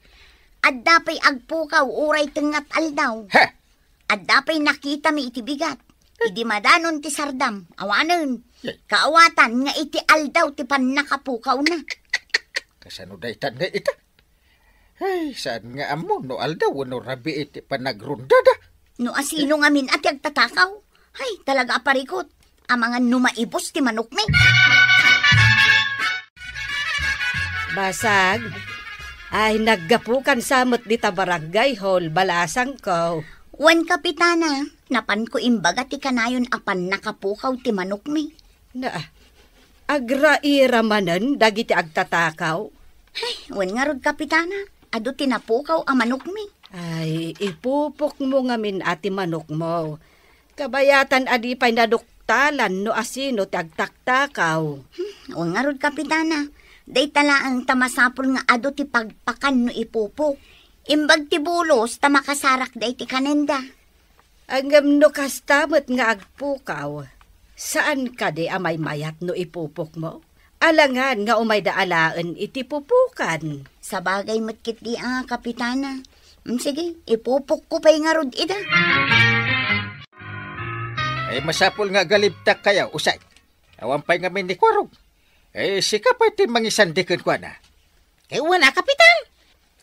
Adda pay agpukaw uray tengnga ti aldaw. Ha? Adda pay nakitami iti bigat. Idi madanon ti sardam, awanen. Yay. Kaawatan nga iti aldaw ti pannakapukawna. Kasano daytan nga ita? Ay, saan nga ammo no aldaw wenno rabii ti panagrondada? No asino ngamin a ti agtatakaw? Ay, talaga a parikut. Amangan no maibus ti manokmi. Basag, ay, naggapukan sa met dita barangay hall, balasangko. Wen, Kapitana, napanko imbaga ti kanayon a pannakapukaw ti manokmi. Na, agraira manen dagiti agtatakaw? Ay, wen ngarud, Kapitana, adu ti napukaw a manokmi. Ay, ipupokmo ngamin a ti manokmo. Kabayatan a di pay naduktalan no asino ti agtaktakaw. Hmm, wen ngarud, Kapitana, dayta laeng ta masapul nga adu ti pagpakan no ipupok. Imbag ti bulos ta makasarak dayta kanenda. Ngem no kasta met nga agpukaw, saan kadi a maymayat no ipupokmo? Alangan nga umayda alaen iti pupokan. Sabagay met ketdi a, Kapitana. Mm, sige, ipupokko pay ngarud ida. Ay, masapul nga agalibtak kayo, usay. Awan pay ngamin ni Kuarog. Eh, sika pay ti mangisandi kenkuana. Kay wen a, Kapitan.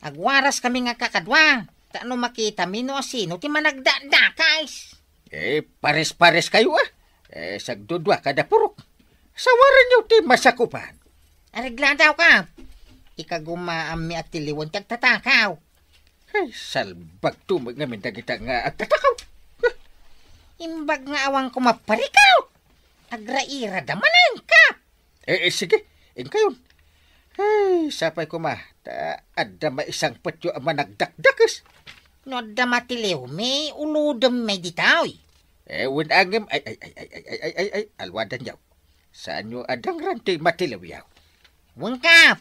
Agwaras kami nga kakadua. Ta no makitami no asino ti managdakdakes. Eh, pares-pares kayo, ah. Eh, sagdudua kada purok. Sawarenyo ti masakupan. Aregladaw ka. Ikagumaammi a tiliwen ti agtatakaw. Ay, salbagto met ngamin dagita nga agtatakaw. Imbag nga awan koma parikaw. Agrairada manen, Kap. Eh, eh, sige, inkayon. Ay, sapay koma, ta adda maisangpetyo a managdakdakes. No adda matiliwmi, ulodem may ditoy. Eh, wen a ngem, ay, ay, ay, alwadanyo. Saanyo a dangran ti matiliwyo? Wen, Kap,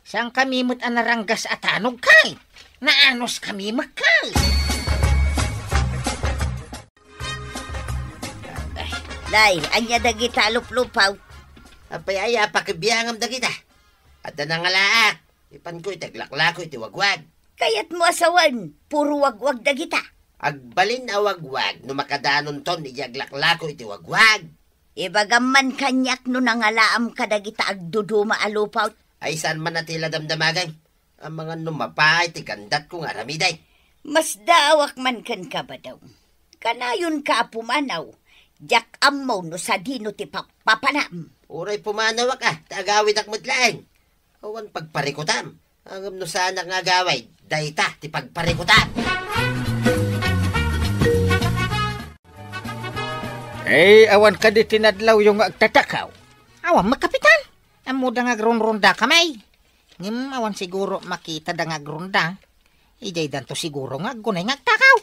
saan kami met a naranggas a tanogkay? Naanoskami met kay. Nay, ania dagita a luplupaw? Apay aya a pakibiangam dagita? Adda nangalaak. Ipanko iti aglaklako iti wagwag. Kayatmo a sawen, puro wagwag dagita. Agbalin a wagwag no makadanonton iti aglaklako iti wagwag. Ibagam man kaniak no nangalaam kadagita agduduma a lupaw. Ay, saan man a ti la damdamagem? Amangan no mapaay ti gandatko nga aramidek. Masdaawak man kenka, Badaw. Kanayonka a pumanaw, diak ammo no sadino ti papapanam. Uray pumanawak a, ta agawidak met laeng. Awan pagparikutam. Ngem no saanak nga agawid, dayta ti pagparikutam. Eh, awan kadi ti nadlawyo nga agtatakaw? Awan met, Kapitan. Ammoda nga agrunrunda kami. Ngem awan siguro makitada nga agrunda. Idiaydanto siguro nga aggunay nga agtakaw.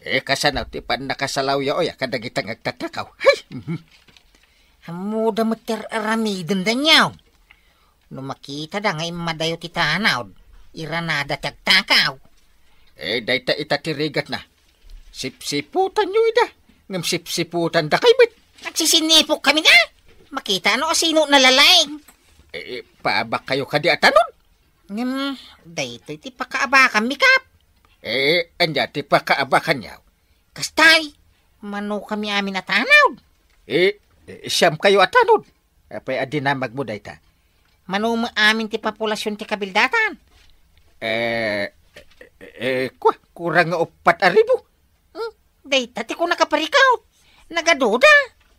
Eh, kasano ti pannakasalawyo aya kadagita nga agtatakaw? Hay! Mhm. Ammoda met ti ar-aramidenda niaw. No makitada nga immadayo ti tanawd, iranada ti agtakaw. Eh, dayta ita ti rigatna. Sipsiputanyo ida, ngem sipsiputandakay met. Agsisinipok kami na. Makita no asino nalalaing. Eh, paabakkayo kadi a tanod? Ngem, daytoy ti pakaabakanmi, Kap. Eh, ania ti pakaabakanyo? Kastay, mano kami amin a tanod? Eh, eh, siam kayo a tanod. Apay a dinamagmo dayta? Mano met amin ti populasion ti kabildatan? Eh, eh, kua, kurang nga uppat a ribu. Hmm, dayta ti kunaka, Pare Kap. Nagaduda.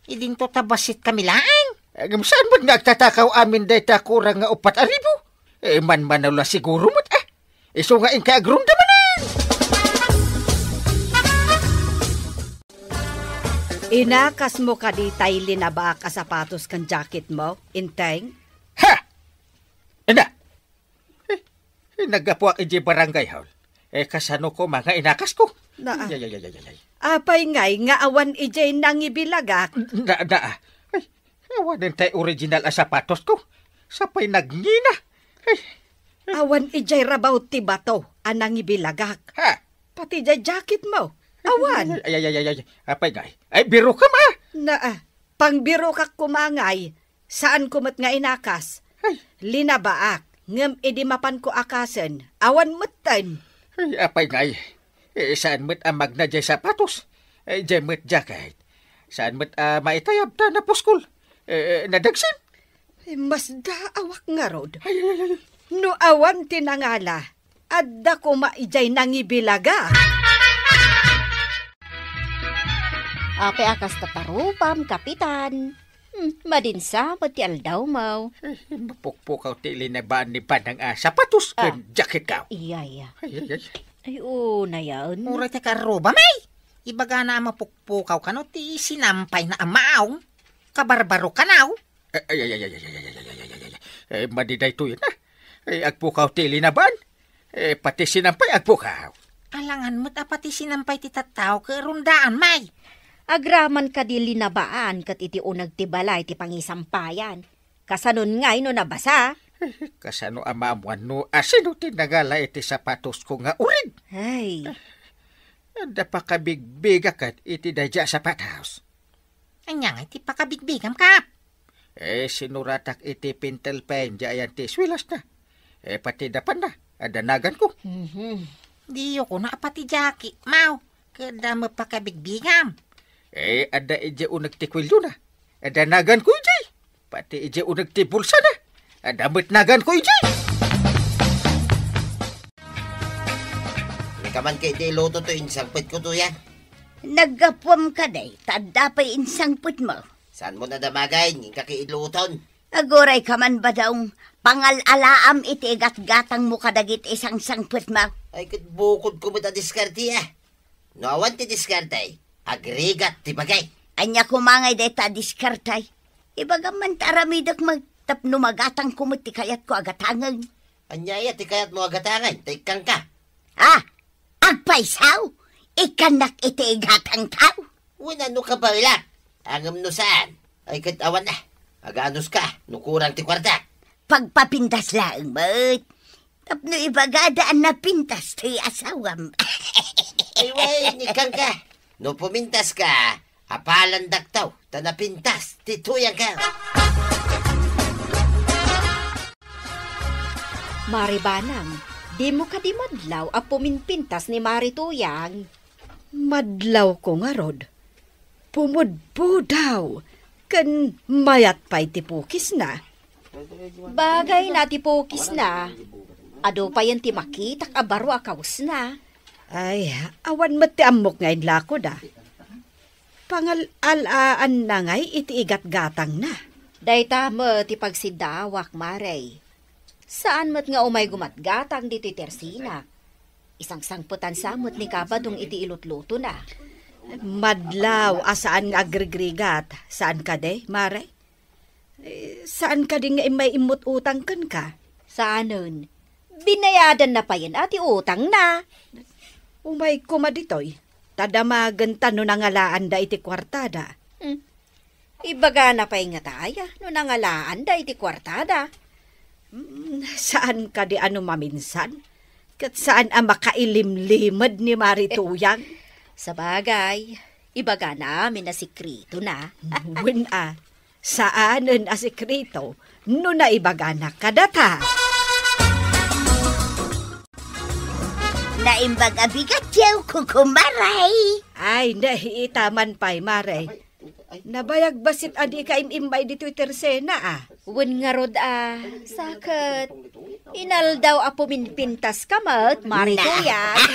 Idinto ta bassit kami laeng. Eh, ngem saan met nga agtatakaw amin dayta kurang nga uppat a ribu? Eh, manmanaw la siguro met, eh. Isu nga inkay agrundamanan. Inakasmo kadi tay linabaak a sapatos ken jacketmo, Enteng? Ha! Ina! Eh, eh, naggapuak idiay barangay hall. Eh, kasano koma nga inakasko? Naa. Ay, ay, ay, ay, ay, ay. Apay ngay nga awan idiay nangibilagak? Na, na, ay, awanen tay original a sapatosko. Sapay nagngina. Ay. Awan idiay rabaw ti bato a nangibilagak. Ha? Pati diay jacketmo. Awan. Ay, ay, ay, ay, ay. Apay ngay. Ay, birokam, ah. Naa. Pangbirokak koma ngay. Saanko met nga inakas. Ay. Linabaak, ngem idi mapanko akasen, awan metten. Ay, apay ngay. Eh, saan met a magna diay sapatos? Eh, diay met jacket. Saan met a maitayab ta napuskol? Eh, nadagsen? Eh, masdaawak ngarud. Ay, ay, ay, ay. No awan ti nangala, adda koma idiay nangibilaga. Apay a kasta tarupam, Kapitan? Hmm, madinsa met ti aldawmo. Eh, mapukpukaw ti linabaan ni Banang a sapatos ken jacket ka. Iya, iya. Ay, ay, ay. Ay, oo, nayaen. Uray ti karruba, may! Ibagana a mapukpukaw kano ti sinampay na amaw. Kabarbaro kanaw. Ay, ay, ay, ay, ay, ay, ay, ay, ay, ay, ay, ay, ay. Eh, madi daytoy na. Eh, agpukaw ti linabaan. Eh, pati sinampay agpukaw. Alangan met a pati sinampay ti tattao ket rundaan, may. Agraman kadi linabaan ket iti uneg ti balay ti pangisampayan. Kasanon ngay no nabasa? Eh, kasano a maammuan no asino ti nangala iti sapatosko nga urig? Ay. Adda pakabigbigak ket iti daydiay a sapatos. Ania ngay ti pakabigbigam, Kap? Eh, sinuratak iti pintel pen diay ayan ti eskuelasna. Eh, pati dapanna, adda naganko. Mhm. Diyo kuna a pati jacket, maw. Ket adda met pakabigbigam. Eh, adda idiay uneg ti kuellona. Adda naganko idiay. Pati idiay uneg ti bulsana. Adda met naganko idiay. Nakaman ka iti iluto to insangpetko, Tuyang. Naggapuam kadi, ta adda pay insangpetmo. Saanmo nadamagay, ngin ka ki iluton? Aguray ka man, Badong, pangal-alaam iti igatgatangmo kadagiti sangsangpetmo. Ay, ket bukodko met a diskarte, ah. No awan ti diskarte, agrigat ti bagay. Ania koma ngay dayta a diskarte? Ibagam man ta aramidek met tapno magatangko met ti kayatko a gatangen. Ania aya ti kayatmo a gatangen, ta ikkanka? Ah, agpayso? Ikkannak iti igatangko? Wenno kabaelak, ngem no saan, ay ket awan a. Aganos ka, no kurang ti kuarta. Pagpapintas laeng met. Tapno ibagada a napintas ti asawam. Ay, wen, ikkanka. No pumintas ka, apalandakto, ta napintas ti Tuyang ka. Mari Banang, dimo kadi madlaw a puminpintas ni Mari Tuyang? Madlawko ngarud. Pumudpudaw ken mayat pay ti pukisna. Bagayna ti pukisna. Adu payen ti makitak a baro a kawesna. Ay, awan met ti ammok nga inlakoda. Pangal-alaanna ngay iti igatgatangna. Dayta met ti pagsiddaawak, Mari. Saan met nga umay gumatgatang ditoy tersinak. Isangsangpetan sa met ni Kabadong iti ilutlutona. Madlaw a saan nga agrigrigat, saan kadi, Mari? Eh, saan kadi nga immay immut-utang kenka? Saanen. Binayadanna payen a ti utangna. Umay koma ditoy. ta damagenta no nangalaanda iti kuartada. Hmm. Ibagana pay ngata aya no nangalaanda iti kuartada. Hmm, saan kadi a no maminsan? Ket saan a makailimlimed ni Mari Tuyang? Sabagay, ibagana amin a sekretona. Wen a, saanen a sekreto no naibagana kadata. Naimbag a bigatyo, kukumaray. Ay, nahiitaman pay, Mare. Nabayag bassit a dika im-immay ditoy Tersena, a. Wen ngarud a, saket, inaldaw a puminpintaska met, Mari Tuyang.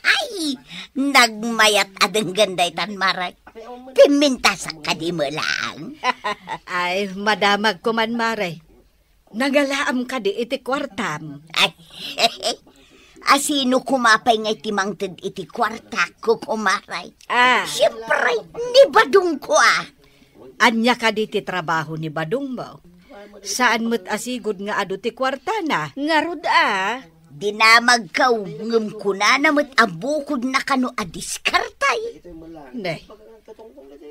Ay, nagmayat a denggen daytan, Mare. Pimmintasak kadi met laeng. Ay, madamagko man, Mare. Nangalaam kadi iti kuartam? Ay, asino koma pay nga iti mangted iti kuartak, kukumaray? Ah. Siempre, ni badongko, a. Ania kadi ti trabaho ni badongmo? Saan met a sigud nga adu ti kuartana? Ngarud, a. Dinamagko, ngem kunana met a bukodna kano a diskarte. Ne,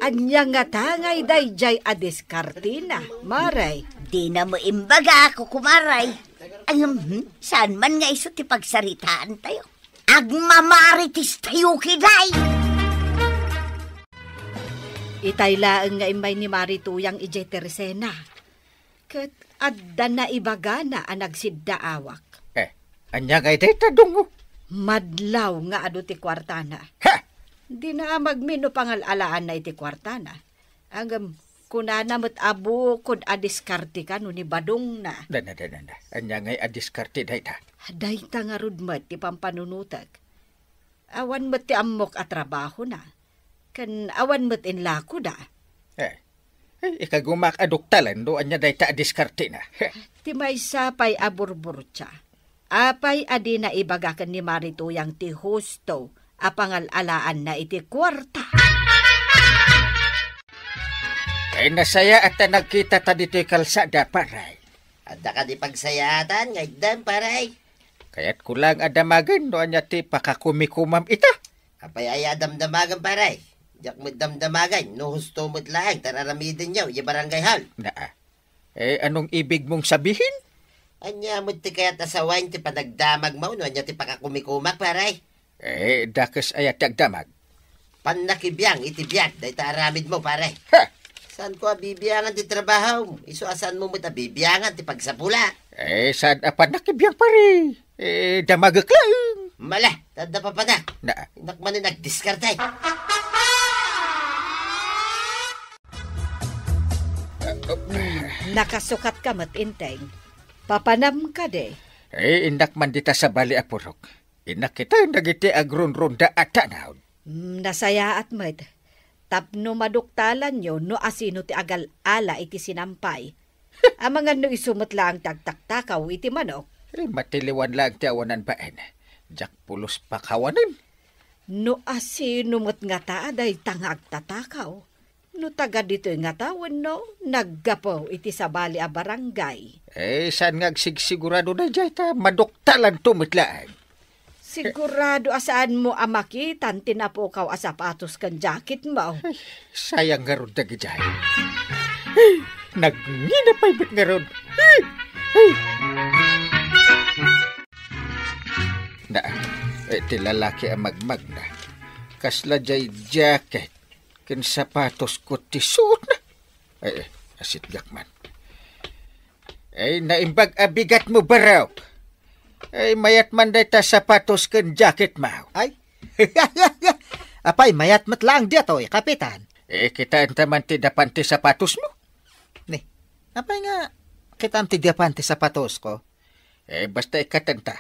ania ngata ngay daydiay a diskartena, Mare? Dina met imbaga, kukumaray. Ngem, hmm, saan man nga isu ti pagsaritaantayo? Agmamarites tayo ketdi. Itay laeng nga immay ni Mari Tuyang idiay Tersena. Ket adda naibagana a nagsiddaawak. Eh, ania ngay dayta, Dong? Madlaw nga adu ti kuartana. Ha! Dina a magmino pangal-alaanna iti kuartana. Ngem, kunana met a bukod a diskarte kano ni badongna. Dana, dana, dana. Ania ngay a diskarte dayta? Dayta ngarud met ti pampanunotek. Awan met ti ammok a trabahona, ken awan met inlakoda. Eh, eh, ikagumak a duktalan no ania dayta a diskartena. Ti maysa pay a burburtia. Apay a dina ibaga ken ni Mari Tuyang ti husto a pangal-alaanna iti kuarta? Ay, nasayaat ta nagkitata ditoy kalsada, pare. Adda kadi pagsayaatan nga itdem, pare? Kayatko laeng a damagen no ania ti pakakumikomam ita. Apay aya a damdamagen, pare? Diak met damdamagen no husto met laeng ti ar-aramidenyo idiay barangay hall. Naa. Eh, anong ibig mong sabihin? Ania met ti kayat a sawen ti panagdamagmo no ania ti pakakumikomak, pare? Eh, dakes aya ti agdamag? Pannakibiang iti biag dayta aramidmo, pare. Ha! Saanko a bibiangan ti trabahom, isu a saanmo met a bibiangan ti pagsapulak. Eh, saan a pannakibiang, pare? Eh, damagek laeng. Mala, ta adda papanak. Na. Innak manen agdiskarte. Nakasukatka met, Enteng. Papanam kadi? Eh, innak man dita sabali a purok. Innak kitaen dagiti agrunrunda a tanaw. Mm, nasayaat met. Tapno maduktalanyo no asino ti agal-ala iti sinampay. Amangan no isu met laeng ti agtaktakaw iti manok. Eh, matiliwan laeng ti awanan baen. Diak pulos pakawanen. No asino met ngata a dayta nga agtatakaw? No taga ditoy ngata wenno naggapu iti sabali a barangay? Eh, saan nga agsigsigurado daydiay ta maduktalanto met laeng. Sigurado a saanmo a makitan ti napukaw a sapatos ken jacketmo. Ay, sayang ngarud dagidiay. Ay, nagngina pay met ngarud. Ay, ay. Na, eh, ti lalaki a magmagna. Kasla jay jacket ken sapatosko ti suotna. Ay, ay, asitgak man. Ay, naimbag a bigatmo, barok. Ay, mayat man dayta sapatos ken jacketmo. Ay. Apay, mayat met laeng daytoy, Kapitan. Eh, kitaenta man ti dapan ti sapatosmo. Ni, apay nga kitaem ti dapan ti sapatosko? Eh, basta ikatenta.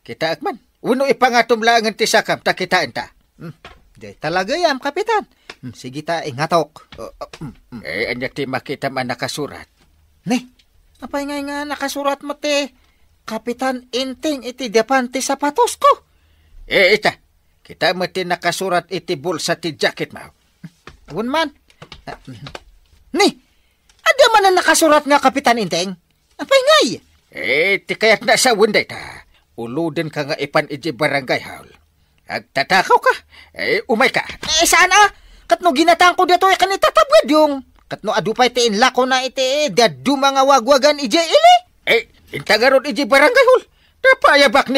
Kitaek man. Wenno ipangatom laengen ti sakam, ta kitaenta. Hmm. Di talaga yam, Kapitan. Hmm, sige ta, ingatok. Uh, uh, hmm, hmm. Eh, ania ti makitam a nakasurat? Ni, apay ngay nga nakasurat met ti Kapitan Enteng iti dapan ti sapatosko? Eh, ita. Kita met ti nakasurat iti bulsa ti jacketmo. Wen man. Ah, hmm. Ni, adda man a nakasurat nga Kapitan Enteng? Apay ngay? Eh, ti kayatna a sawen dayta, ulodenka nga ipan idiay barangay hall. Agtatakaw ka? Eh, umay ka. Eh, saan a? Ket no ginatangko datoy ken ni Tata Buedyong. Ket no adu pay ti inlakona iti dadduma nga wagwagan idiay ili? Eh, inta ngarud idiay barangay hall. Napayabak ni